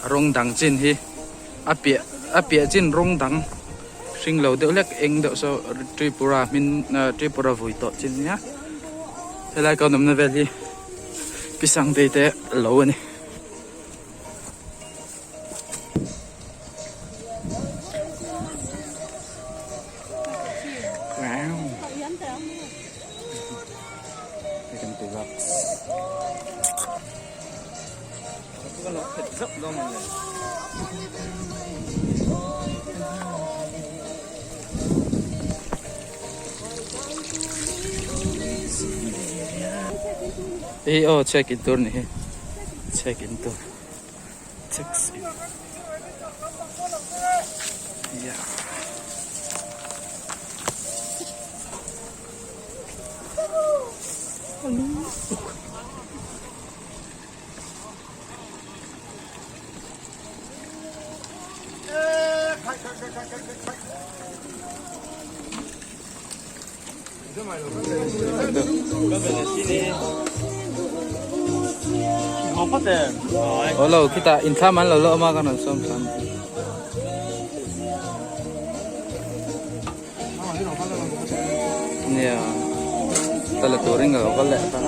Rawng dang chin hi a piah a piah chin rawng dang hring lo deuh hlek eng deuh saw Tripura hmin ah Tripura vui tawh chin nia helai ka awmna vel hi Pi Sangtei te lo a ni. Hei aw check in tur ni hi check in tur check in yeah. Aw lo khitah inthlam an lo la awm a kan rawn sawm thlam. Nia ta la turin ka lo kal leh ta.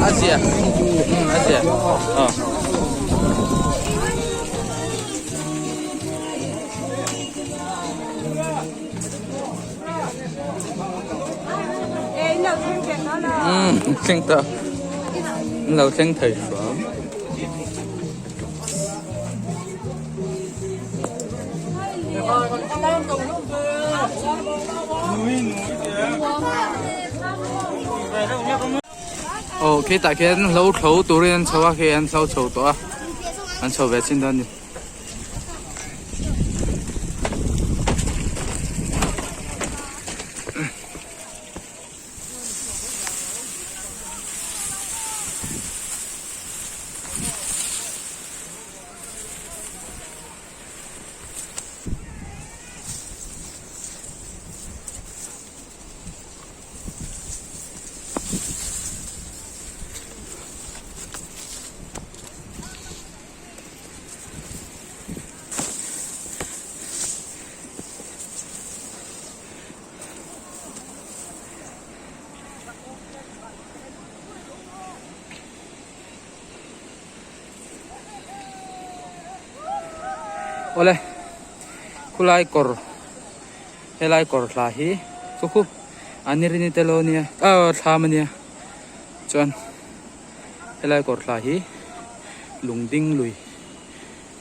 A zia a zia aw. Umm thleng ta an lo thleng thei hram. Aw khitah khian hlo thlo turin an chho a khi an hlo chho tawh a an chho ve chin dawn a ni. Awle khulai kawr helai kawr thla hi chu khu an ni rini tel aw nia ah thlam ania chuan helai kawr thla hi lungding lui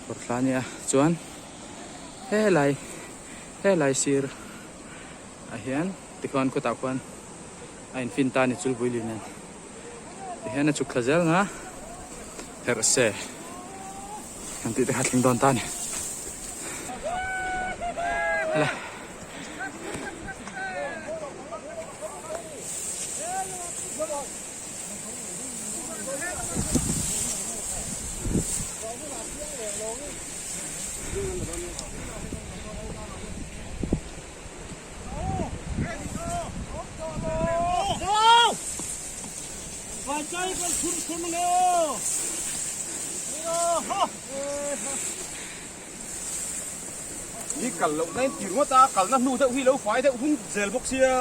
kawr thla ania chuan helai helai sir ah hian tikhuan khawtah khuan a infin ta a ni chulpui lui nen tihian a chhuk thla zel nga herh se kan tih te kha thleng dawn ta a ni hala. Ni kal loh na in tir ngawt a, kalna hnu deuh hi lo fai deuh hun zel bawk sia.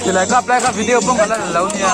Silai kap lai kha video pawh ka la la lo nia.